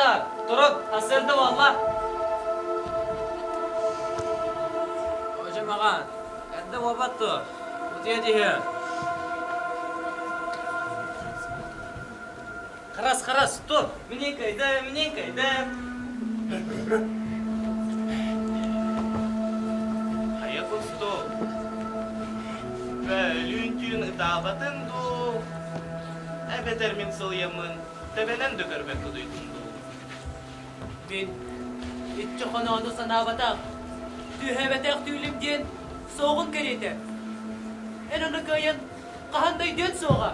Уолаттар, турун, сарсыарда буолла. Ожа маҕан, эрдэ буолбат дуо? Утуйа түһүөм. Харас, харас, тур, минин кайда, минин кайда. Хайа кустук, бөлүүн түүн ытаабатыҥ дуу, эбэтэр мин сылыйаммын тэбэнэн да көрбөккө дуйдум дуу? Мин иччи хоноону санаабатах, түһээбэтэх түүлүм диэн суоҕун кэриэтэ. Эн ону кыайан хаһан да өйдүөн суоҕа.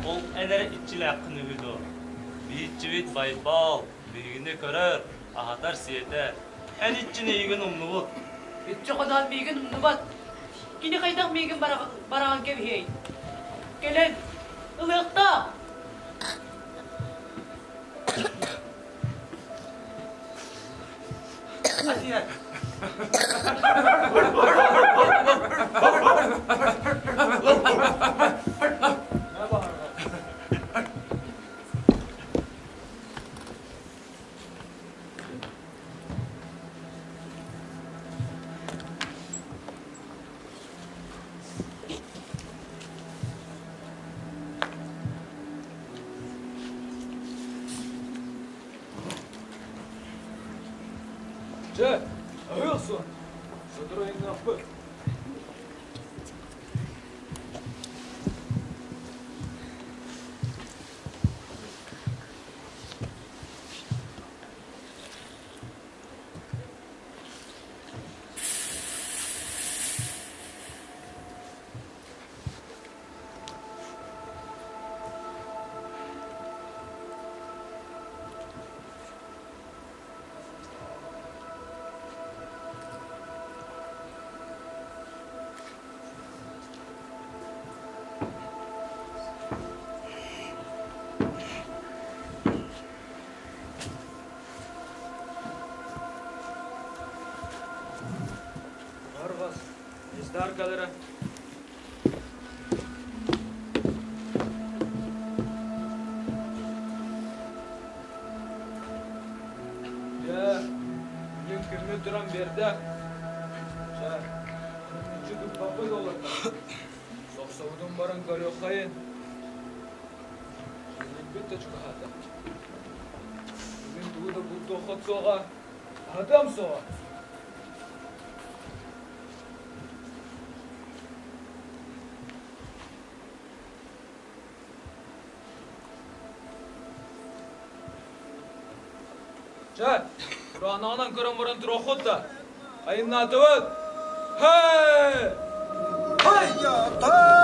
Ол эн эрэ иччилээххин үһү дуо? Биһиччибит Байбал биһигини көрөр, аһатар-сиэтэр. Эн иччин эйигин умнубут. Иччи хоноон миигин умнубат. Кини хайдах миигин бараҕан кэбиһиэй? Кэлэн, ылыахтаах! Чэ, аһыы охсуо. Сотору айанныахпыт. Арҕас, Издар кэлэрэ. Дьэ, бүгүн күммүт туран биэрдэ. Чэ, мүччү туппаппыт олордо. Сохсобутун баран көрүөххэйин. Сүнньүппүт да чугаһаата. Бүгүн тугу да бултуоххут суоҕа, аһатыам суоҕа. Чэ, курааннаҕынан көрөн баран туруоххут да, айыннаатыбыт! Һэй! Һэй! Һэй! Тохтоо!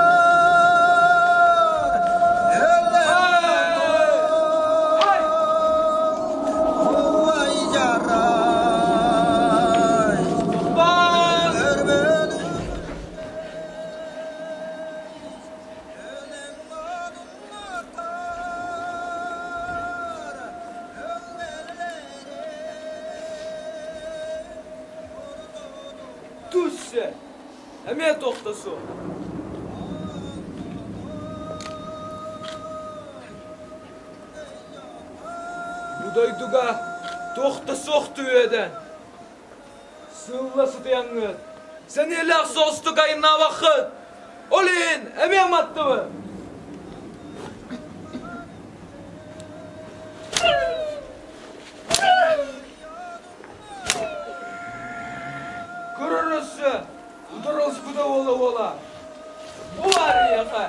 Түссе! Эмиэ тохтосуо! Бу дойдуга туох да суох түһүөдэн! Сылла сытыйаҥҥыт, сэниэлээх соҕустук айаннаабаххыт! Ол иһин эмиэ маттыбыт! Көрөр өссө, утарыласпыта буола-буола. Бу баар эйиэхэ!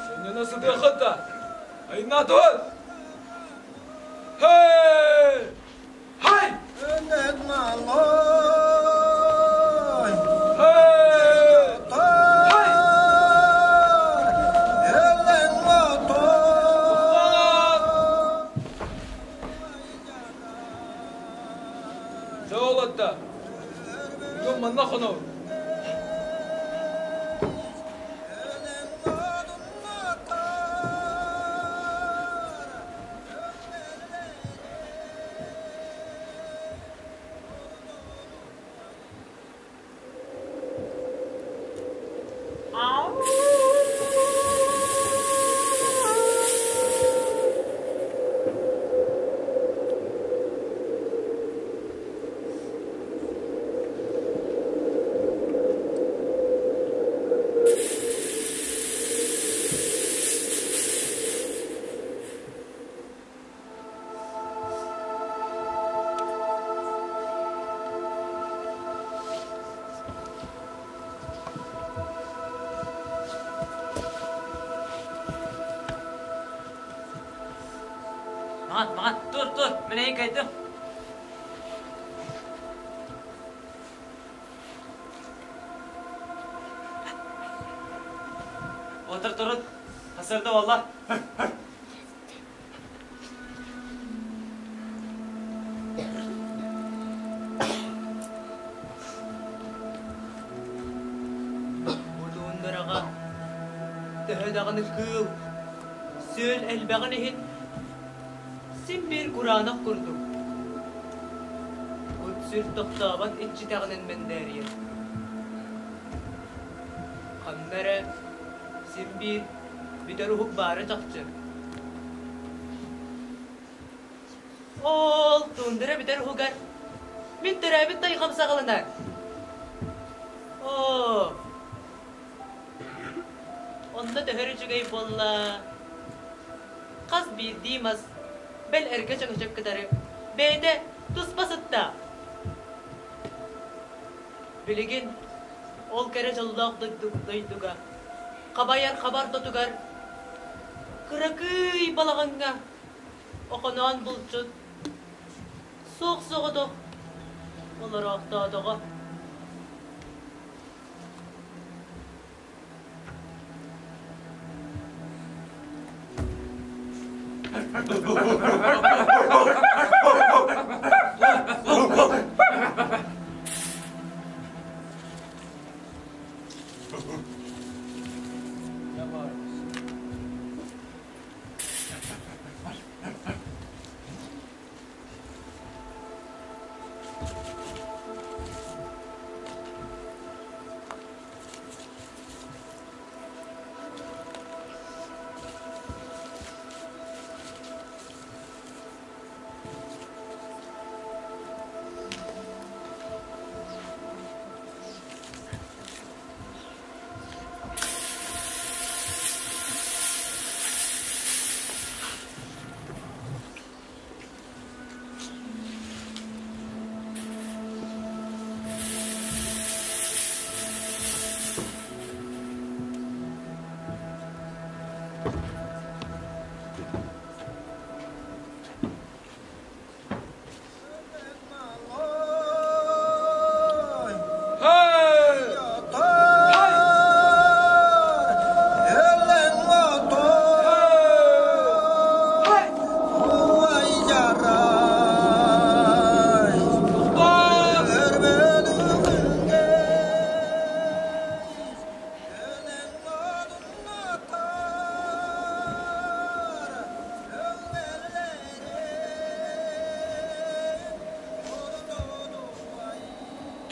Сынньана сытыаххыт да, айнаатыбыт! Хей! Хай! Хей! Хай! Дьэ уолатта, бүгүн манна хонобут. Маҕан, маҕан, тур, тур, мин эйин кайдым. Отыр турун, хасырды болла. Бу туундараҕа төһө даҕаны кыыл, сүөл элбэҕин иһин син биир кураанах курдук. Кут-сүр тохтообот иччитэҕинэн мэндээрийэр. Ханна эрэ син биир бүтэр уһук баара чахчы. Ол туундара бүтэр уһугар мин төрөөбүт тайҕам саҕаланар. Оо, онно төһөр үчүгэй буолла. Хас биирдии мас, бэл эргэ чөкөчөк кытары, бэйэтэ туспа сытта. Билигин ол кэрэ дьоллоох дойдуга хабайар хабар тотугар кыракый балаҕаҥҥа Охоноон булчут суох соҕотох олороохтоотоҕо.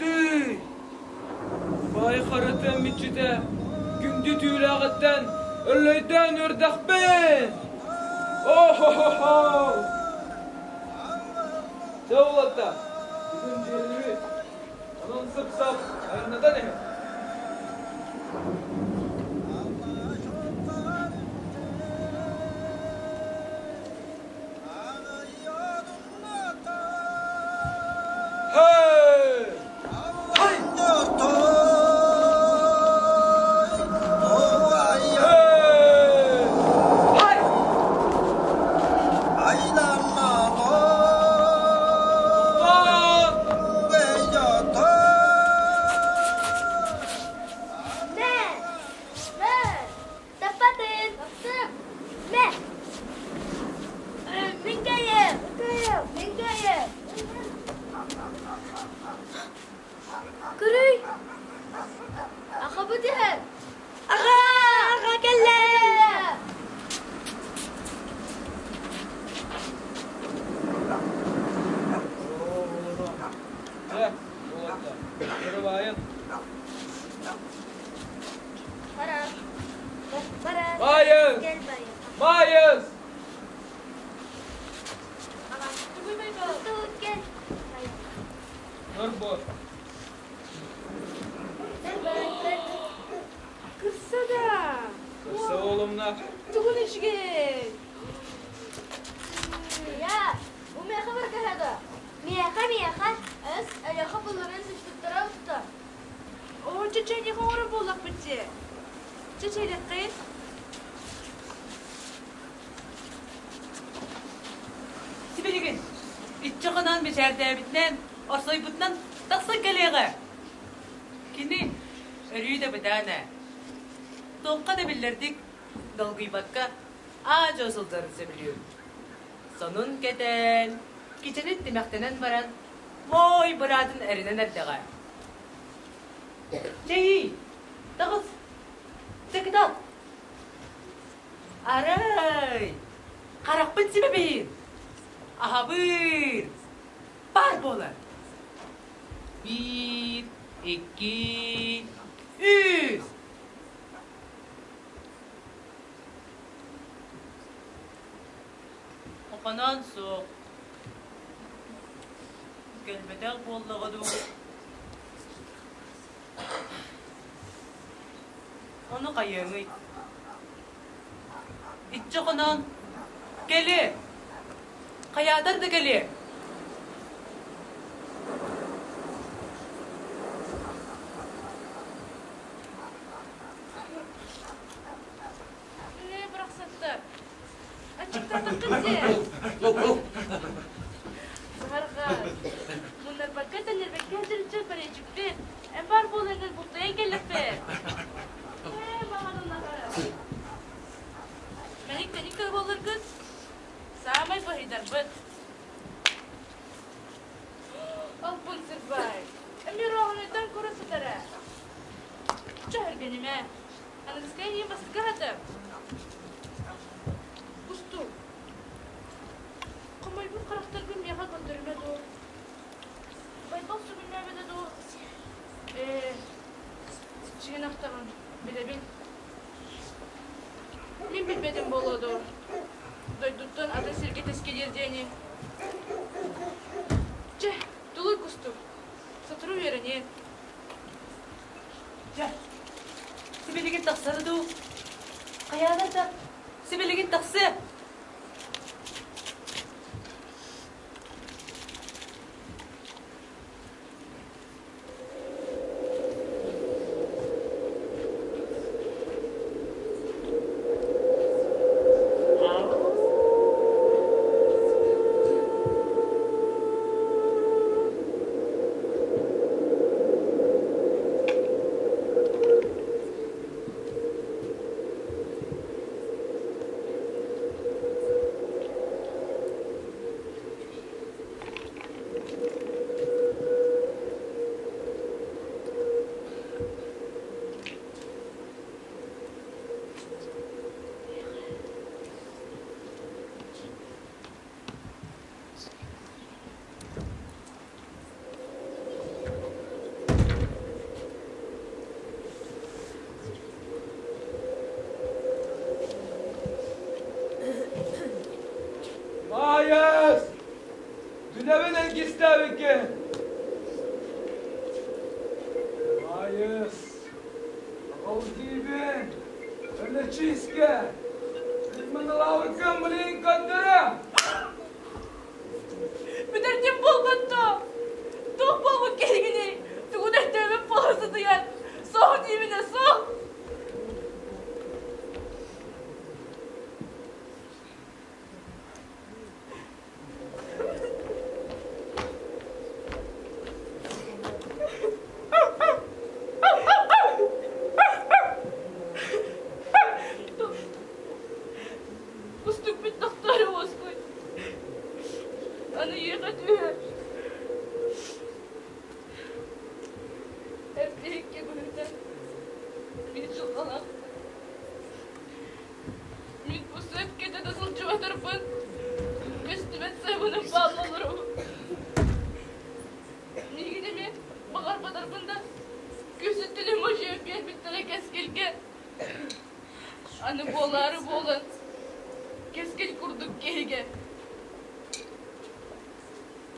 Тыый! Баай харатын мүччүтэ күндү түүлээҕиттэн өллөйдөөн үөрдэхпин! О-хо-хо-хо! Чэ уолатта, бүгүн дьиэлиибит. Онон сып-сап айаннатан иһин. Көрүй! Аҕабыт иһэр! Аҕа! Аҕа кэллэ! Дьэ, уолаттар, Кырыбаайын. Майыз! Майыз! Нұрбол. Кырса да! Кырса oğlumla. Тугун үчүгэй! Я, у миэхэ баркаһада. Миэхэ, миэхэ, эс, эйэхэ буларын түстүктэрэ устар. Оо, чеченье хоҥоро буоллахпыт дии. Чечелиххин. Иччэҕинэн бэчээрдээбитинэн, орсойбутунан тахсан кэлиэҕэ. Кини өрүү да бытаан ээ. Туохха да биллэрдик долгуйбакка аа-дьуо сылдьарын сөбүлүүр. Сонун кэтэн, кичэлин тимэхтэнэн баран, моой быраатын эринэн эрдэҕэ. Чэйий, таҕыс, чакытал. Арай, харахпын симэбин, аһабыыр, баар буолар. Биир, икки, үс. Охоноон суох. Кэлбэтэх буоллаҕа дуу? Ону хайыаҥый? Иччи хоноон, кэлиэ! Хайаатар да кэлиэ! Ээ, барахсаттар. Аччыктаатаххын дии. Саһарҕа, муннарбакка тэннэрбэккэ сылдьар бэрэчикпит. Эн баар буолаҥҥын бултуйан кэллэхпит. Ээ, баҕарыллаҕа. Мэник-тэник да буолларгыт, саамай баһыйдарбыт. Албын сырбай, эмиэ роһунуйтан кура сытара. Чөһөргөнимэ, аныгыскай иһин бастакы аһатым. Кустук, хомойбут харахтаргын миэхэ көрдөрүмэ дуу? Байбал сүгүннээбэтэ дуу? Ээ, сиччигин ахтаҕын, билэбин. Мин билбэтим буолуо дуу? Дойдуттан атын сиргэ тэскилиир диэни. Чэ, тулуй кустук, сотору үөрэниэ. Дьэ, сибилигин тахсара дуу? Хайаанар да сибилигин тахсыа! Маайыс! Дүнэбин илгистээбиккин! Маайыс! Аҕалдыыбын! Өлөчүүскэ! Мыналаабыккын билигин көрдөрөм! Бүтэрдим буолбат дуо? Туох буолбут киһигиний? Тугу да өйдөөбөт буола сытыйан. Суох диибинэ суох! Кустукпут тохтоору уоскуй. Аны ийэхэ түһэр. Эппиэккэ быһыта мин дьылҕалаах. Мин бу сөпкө да сылдьыбатарбын көстүбэт сыабыным бааллаларым. Миигин эмиэ баҕарбатарбын да күсүттүнүм мужуйан биэрбиттэрэ кэскилгэ. Аны буолаары буолан, кэскил курдук киһигэ,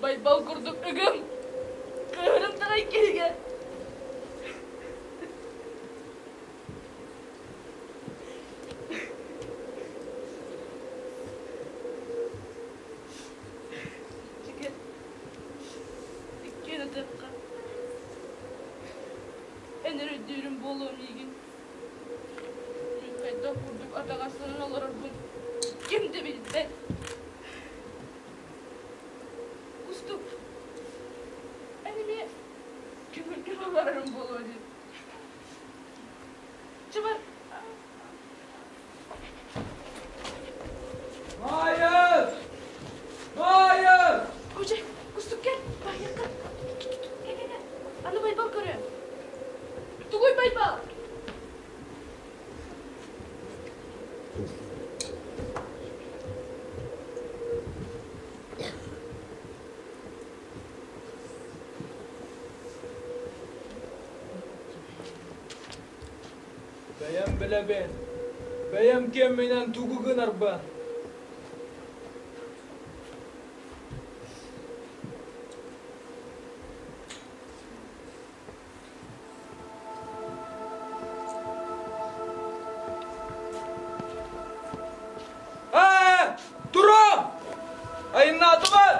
Байбал курдук ыгым, кыыһырым тарай киһигэ. Чикет, иккиэн ытыахха. Эн өрөйдүүрүм буолуо миигин. Мин хайдах курдук атаҕастанан олорорбун ким да билбэт. Кустук. барарым буолуо дии. Чыбар. Маайыс! Маайыс! Куча, кустук кэл, баһыйыкка. Кэл, кэл, кэл. Аны Байбал көрүө. Тугуй Байбал? Бэйэм билэбин. Бэйэм кэмминэн тугу гынарбын. Ээ, туром! Айыннаатыбыт!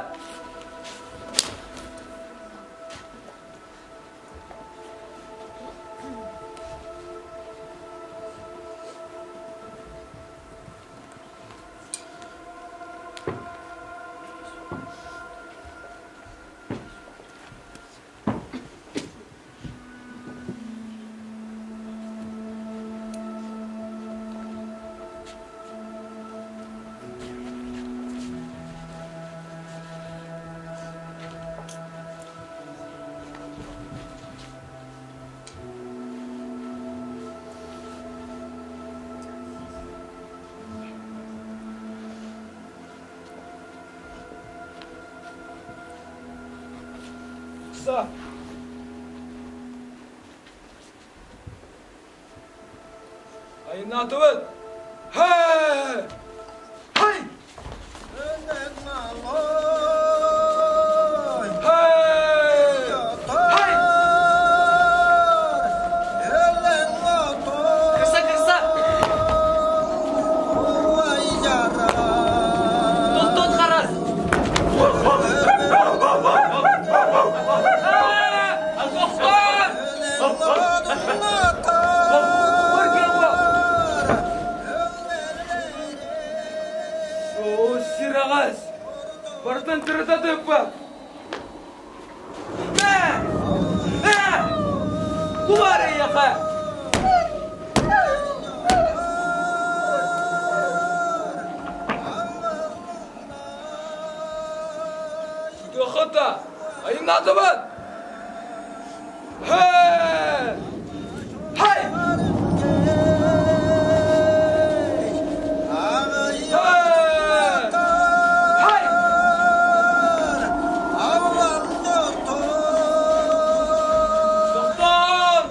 Ыкса. Айыннаатыбыт! Хэ! Хай! Хэ! Хай! Кырса, кырса! Тохтот харас! Оо, сираҕас! Барытын тырыта тыыппат! Ээ! Ээ! Бу баар эйиэхэ! Тыахата! Айымнаатыбыт! Хэ! Хай! Хэ! Хай! Тохтоор!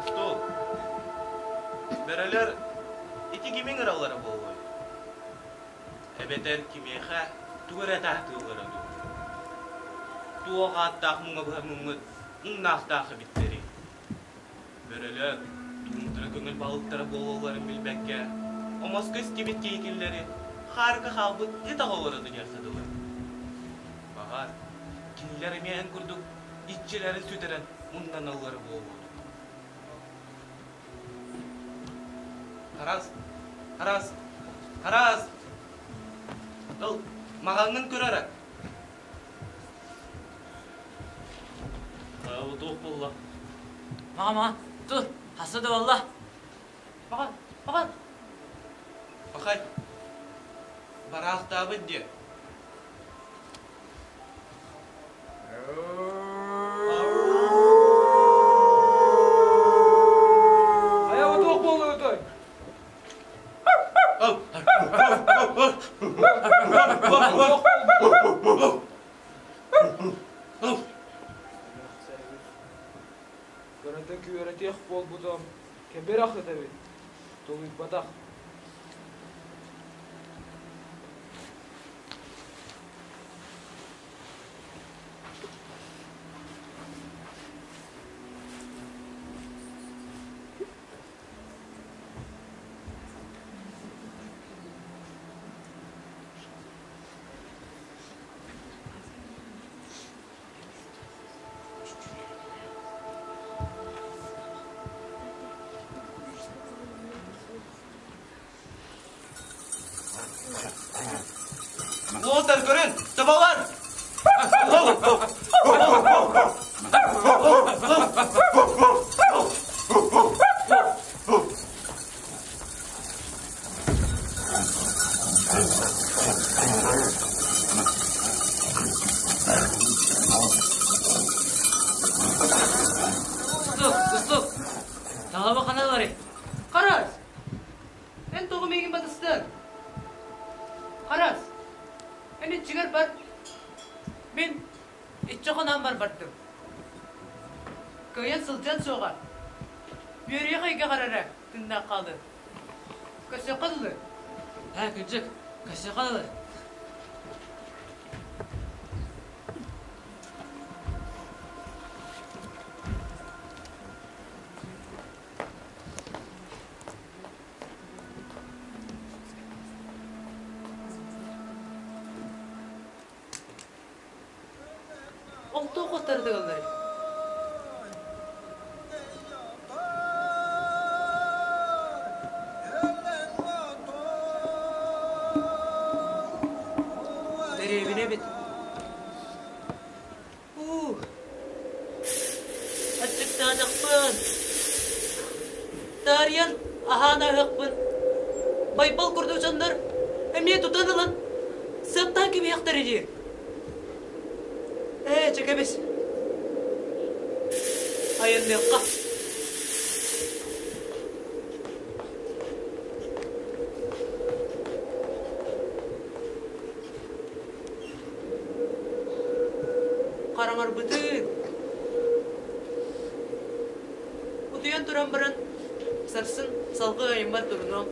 Устул. Бөрөлөр ити кимиҥ ыраллара буолуой? Эбэтэр кимиэхэ тугу эрэ таһтыыллара дуу? Туох ааттаах муҥа быһа мыҥмыт? муҥнаахтаах эбиттэрий? Бөрөлөр туунтара көҥүл балыктара буолалларын билбэккэ, омоско истибит киһикиллэри хаарга хаалбыт ыт оҕолоро диэххэ дылы. Баҕар, кинилэр эмиэ эн курдук иччилэрин сүтэрэн муҥнаналлара буолуо. Харас, харас, харас! Ыл, маҕаҥҥын көр эрэ. Хайа туох буолла? Маҕа, маҕа, тур, хасса да буолла. Маҕан, маҕан. Пахай, бараахтаабыт диэ. Хайа туох буолла Кырата күөрэтиэх буолбутум, кэбирэх ытэбин, тулуйбатах. Уолтар көрүн, табалар! Устук, устук. Талаба ханалары. Харас! Эн тоҕо миигин батыстыҥ? Харас! Эн иччигэр бар. Мин иччи хоноон барбардым. Кыайан сылдьан суоҕа. Үөрүйэх эйгэҕэр эрэ тыыннаах хаалыам. Көрсүөххэ дылы. Ээ, кырдьык, көрсүөххэ дылы. Ол туох уоттары тыгалларый? Дэриэбинэ эбит. Уу, аччыктаатахпын. Таарыйан аһаан аһыахпын. Байбал курдук дьоннор эмиэ тутан ылан сыаптаан кэбиһиэхтэрэ дии. Ээ, чэ кэбис. Айанныахха. Хараҥарбытын. Утуйан туран баран, сарсын салгыы айыммар турунуом.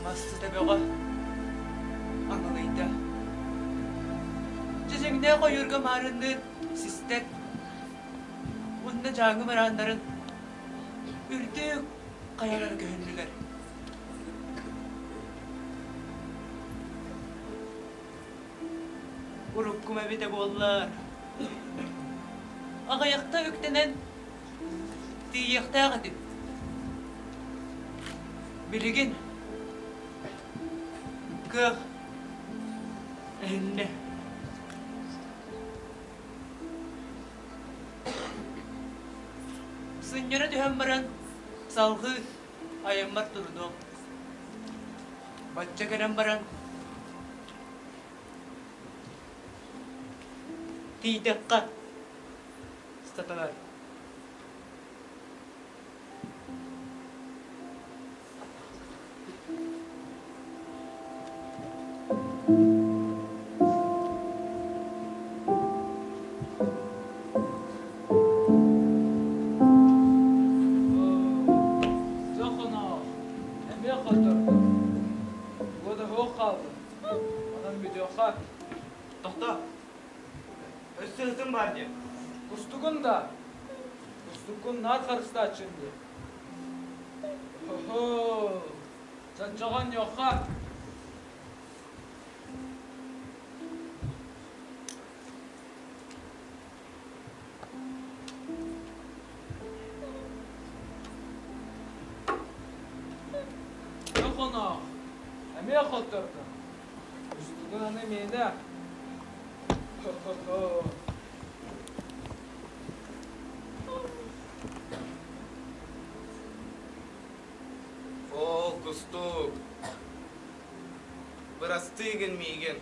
Мас сыта бөҕө аҥылыйда. Дьэдьэҥнээх ойуурга маарынныыр систэр уонна дьааҥы мырааннарын үрдүк хайалара көһүннүлэр. Уруккум эбитэ буоллар, аҕыйахта үктэнэн тиийиэхтээх этим. Билигин кыах эһиннэ. Сынньана түһэн баран салҕыы айаммар турунуом. Бачча кэлэн баран тиийдэххэ сатанар. Дьохоноох, эмиэ хоттордум. Туга да суох хааллым. Онон бүтүөххэ. Тохтоо. Өссө ытым баар диэн. Кустугун да. Кустуккун наар харыстааччын дии. Хо-хо, чанчаҕан ньуохха. Дьохоноох, эмиэ хоттордум. Кустугун аны миэнэ. Хо-хо-хо. Оо, Кустук, бырастыы гын миигин.